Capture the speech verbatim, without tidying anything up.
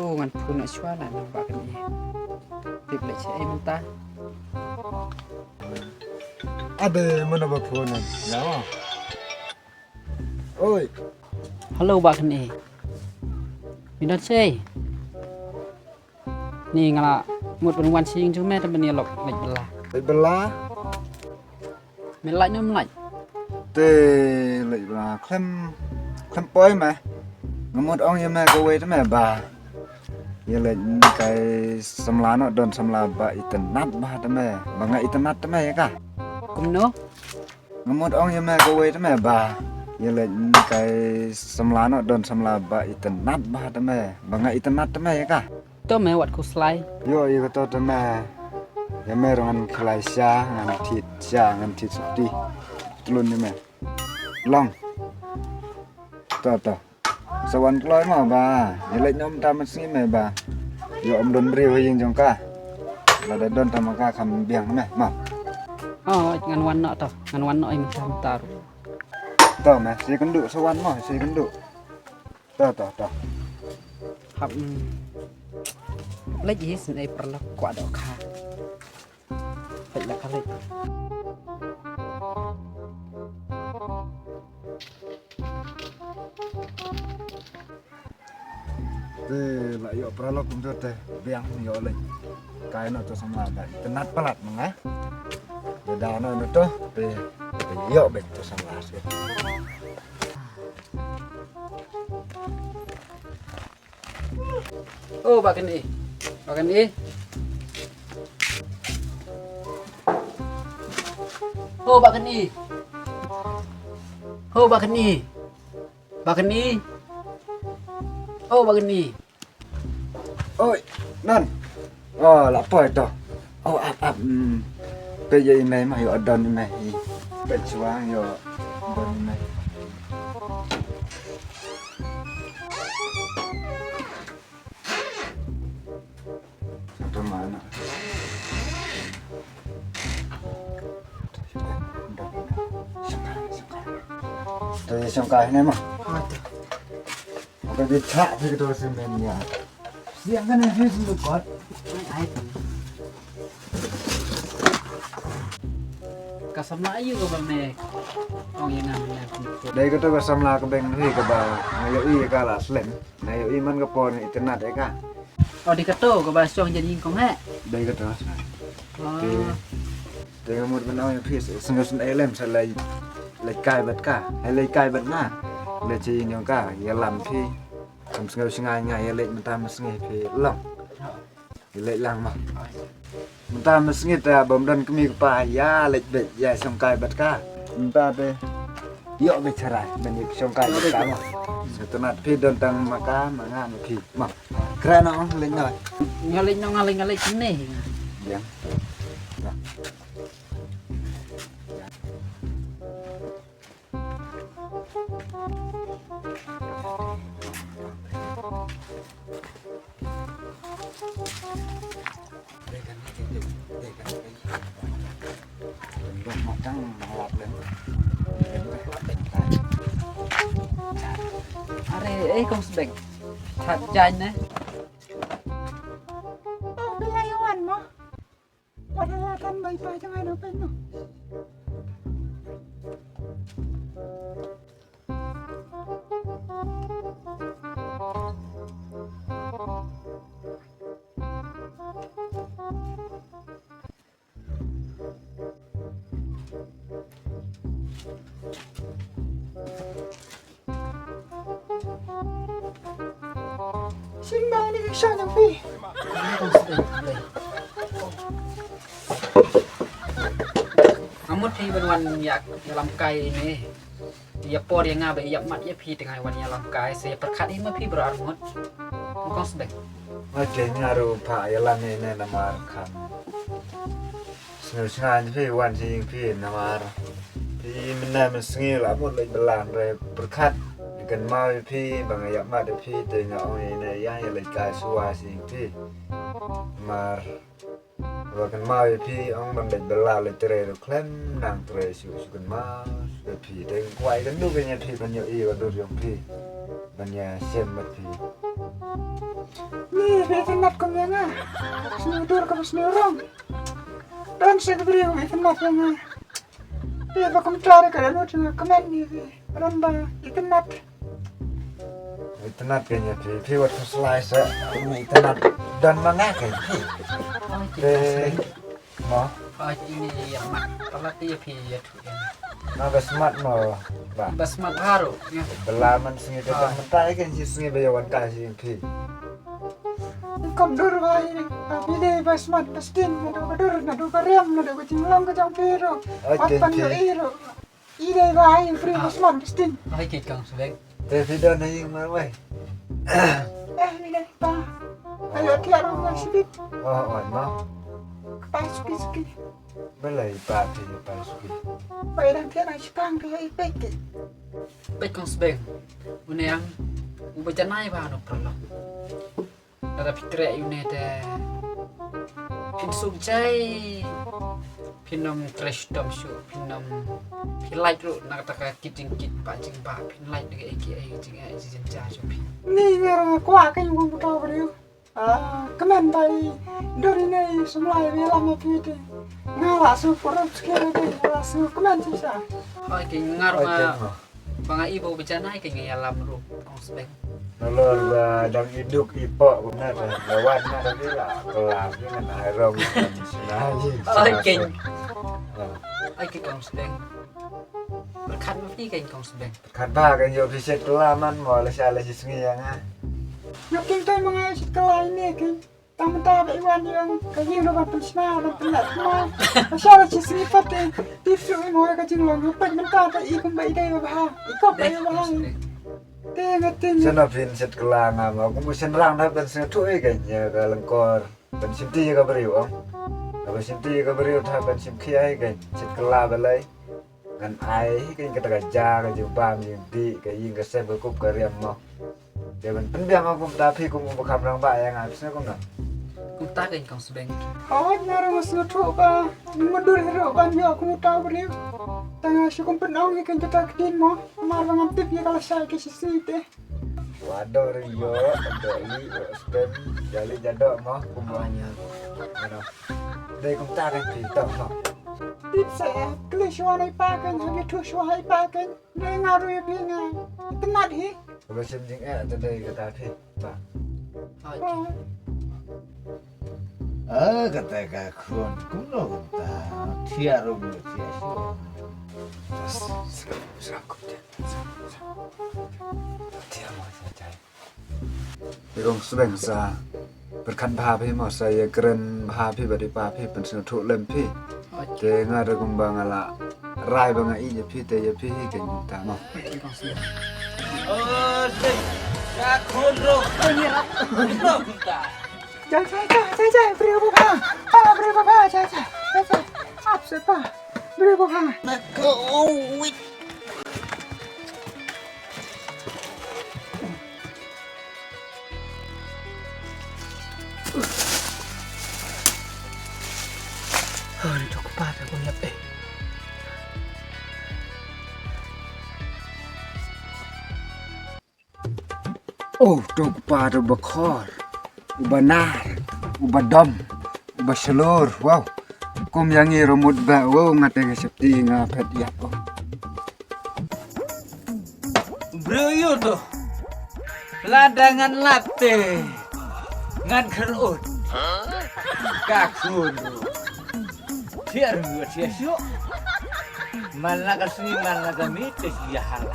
Oh, ngan phone noh shuwa la na ba kane. Tip leh shi ai mynta. Ade, mano ba phone na? Ya. Oi. Hello, ba kane. Minot sei. Ni nga la mut ban wan sha ïing jong me, te ban ïalok leit bylla. Leit bylla? Me lait ne em lait? Te leit bylla khlem, khlem poi me. Nga mut ong ïa me kawei te me ba ïa leit kai samla noh, don samla ba itynnat bha te me, ba nga itynnat te me ïa ka. Kumno? Nga mut ong ïa me kawei te me ba ïa leit kai samla noh, don samla ba itynnat bha te me, ba nga itynnat te me ïa ka. To me wat khuslai. Ïoh, ïa kato te me. Ïa me ruh ngan khlai sha, ngan thied sha, ngan thied sopti. Tlun ïa me. Long. To, to. Sa wan kloi mo ba ïa leit noh mynta mynsngi me ba ïoh ym don briew ha ïing jong ka. Lada don tang ma ka kham biang me mo. Oh, ngan wan noh to. Ngan wan noh mynta mynta ruh. To me, sa ïakynduh, sa wan mo, sa ïakynduh. To, to, to. Hap, mm, leit hi sngewsih paralok, kwah dohkha. Leit la ka leit. Te la ïoh paralok kumto te biang ïoh leit. Kai noh to samla ba itynnat palat ma nga. Te da noh na to te, te ïoh beit to samla sha. Oh, ba kane. Ba kane. Oh, ba kane. Oh, ba kane. Ba kane. Oh, ba kane. Oi, nan. Oh, la poi to. Oh, ap, ap. Hmm. Peit ïa i mei ma, ïoh don i mei. Peit shuwa ïoh don i mei. Sangta mana? Te shongkai ne ma? Ate. Ka di chak phi ka to semen ïa. Ïa ka ne phi sum kot. Ai. Ka samla aïu kaba me ong ïa nga mynne? Dei kato ka samla ka beng hi kaba nga ïohi ïa ka la slem. Nga ïohi man ka por nga itynnat ïa ka. Oh, dei kato kaba shong jan ïing kong he? Dei kato. Oh. Te, te nga mut ban ong ïa phi, sngewsynei lem sa leit, leit kai bad ka. Hei leit kai bad nga. Leit sha ïing jong ka, ïalam phi. Kam sngew shngaiñ nga ïa leit mynta mynsngi phi long. Ïa leit lang ma. Mynta mynsngi te bym don kmie kpa ïa leit beit ïa shongkai bad ka. Mynta te ïoh beit sharai ban ïa shongkai bad ka ma. Sngewtynnat phi don tang ma ka ma nga ma phi ma. Kren noh, leit noh. Nga leit noh, nga leit, nga leit ne. Ïa. Are, eh, kong Sbeng. That jaiñ ne. Oh, phi la ïa wan mo. Wat la kan bai pa jong ai na pen no. Sing ba ni sha jong phi. Nga mut hi ban wan ïa, ïalam kai ne. Ïa por ïa nga ba ïa mat ïa phi te nga wan ïalam kai, sa ïa pyrkhat hi ma phi baroh arngut. Kong Sbeng. Nga te nga ruh pha ïalam ne ne namar kham Sngewsynei phi wan sha ïing phi namar phi mynne mynsngi la mut leit bylla re pyrkhat. Kan mau ïa phi ba nga ïa mat ïa phi te nga ong ïa ine ïa ïa leit kai shuwa sha ïing phi. Namar Ba kynmaw ïa phi ong ban leit bylla leit trei ruh khlem nang trei shuh, shu kynmaw ïa phi. Te kwah ïa kynduh kein ïa phi ban ïohi ïa ka dur jong phi, ban ïashem bad phi. Ni ba itynnad kum ïa nga, sniew dur kaba sniew rong. Don sa ka briew ba itynnad ïa nga. Phi ba kumta ruh ka dohnud jong nga kmen ïa phi. Don ba itynnad. Itynnad kein ïa phi, phi wat khuslai sa. Itynnad don ma nga kein phi. Te mo. Ai, ini ïa mat. Palat ïa phi ïathuh ïa nga. Nga ba smat mo, Bah. Ba smat haru ïa. Bylla man sngi te tang mynta kein shi sngi ba ïa wan kai shi phi. Kum dur ba ïa phi dei ba smat ba sting, naduh ka dur, naduh ka riam, naduh ka jinglong ka jong phi ruh. Ai, wat kein phi. Pynïohi ruh. I dei ba ai, phi ba smat ba sting. Ai, kein Kong Sbeng. Te phi don ha ïing marwei? Eh, ni dei pa. Ayo, thiah ruh nga shibit. Oh, oh, ma. Pa suki suki. Balei pa phi pa suki? Pa i dang thiah na shipang phi i peit ki. Peit Kong Sbeng. Une yang u ba janai ba no problem. Lada phi treh ïa une te phin suk jai. Phin ym treh shitom shuh, phin ym, phi lait ruh na kata ka kit jingkit, ba jingbah, phin lait na kaei kaei jingeh jingjynjar jong phi. Ni nga ruh nga kwah kein kum uta u briew. Ah, kmen ba i dur ine i sumlai ba ïalam ïa phi te. Nga la shu pyrshah skhem te, nga la shu kmen shisha. Hooid kein nga ruh nga. Ba nga i ba u ba janai kein nga ïalam ruh Kong Sbeng. Nalor ba dang i duk i pok kumne te. Ba wan na da phi la kylla phi ngan ai rong. Hooid kein. Hooid kein Kong Sbeng. Pyrkhat ma phi kein Kong Sbeng. Pyrkhat ba kein ïoh phi shet kylla man mo, la sha la shi sngi ïa nga. Nga kyntu ma nga shet kylla ine kein. Tang mynta ba i wan ïa ka ïing ruh ban pynshna ban pynlait kumne. Ka sha la shi sngi pat te. Tip shuh i mo ïa ka jinglong ruh peit mynta te i kumba i dei ba bha. I kop ba i ba bha. Te nga tieng. Shen na phin shet kylla nga ma kum u shynrang da ban sngewthuh ïa ka, ïa ka lyngkor. Ban shim ti ïa ka briew ong. Ban shim ti ïa ka briew da ban shim khia ïa ka. Shet kylla balei. Ngan ai hi kein kata ka ja, ka jingbam jingdih, ka ïing ka sem, ka kup ka riam mo. Te ban pynbiang ha kumta phi kum u ba kham rangbah ïa nga, phi sngew kumno? Kumta kein Kong Sbeng. Hooid nga ruh nga sngewthuh ba nga dur hi ruh ban ïoh kum uta u briew. Tang nga shu kum pynong hi kein kata ka ktien mo. Namar ba ngam tip ïa ka lashai ka shisngi te. Wa doh ri yo, doh li, doh stem, jali ja doh mo, kumba nya. Ano. Dei kumta kein phi doh mo. Tip sa, kli shuwa na i pa kein, ha ïathuh shuwa ha i pa kein. Dei nga ruh ïa phi nga. Itynnad hi. Kaba shim jingeh te dei kata phi. Ba. Ah, kata ka khun, kumno kumta. Thiah ruh thiah shuwa. Thiah mo sa jai. Te Kong Sbeng sa pyrkhat bha phi mo, sa ïakren bha phi bad i pa phi, pynsngewthuh lem phi. Te nga ruh kumba nga la rai ba nga ïeit ïa phi te ïa phi hi kein kumta mo. Oh, Sbeng. Ka khun ruh. Kumno kumta. Jai, jai, jai, jai, jai, briew ba bha. Pa, briew ba bha, jai, jai, jai, jai. Ap seh pa. Briew ba bha. Hooid, to kpa te kum ïap eh. Oh, to kpa to ba khor, uba nar, uba dom, uba shlur, wow. Kum ïa ngi ruh mut ba, wow, nga te nga sheptieng nga phet ïap, oh. Briew ïa u to. Lada ngan lap te ngan kyrut. Ka khun. Thiah ruh thiah shuh. Man la ka sngi man la ka miet te ïa hala.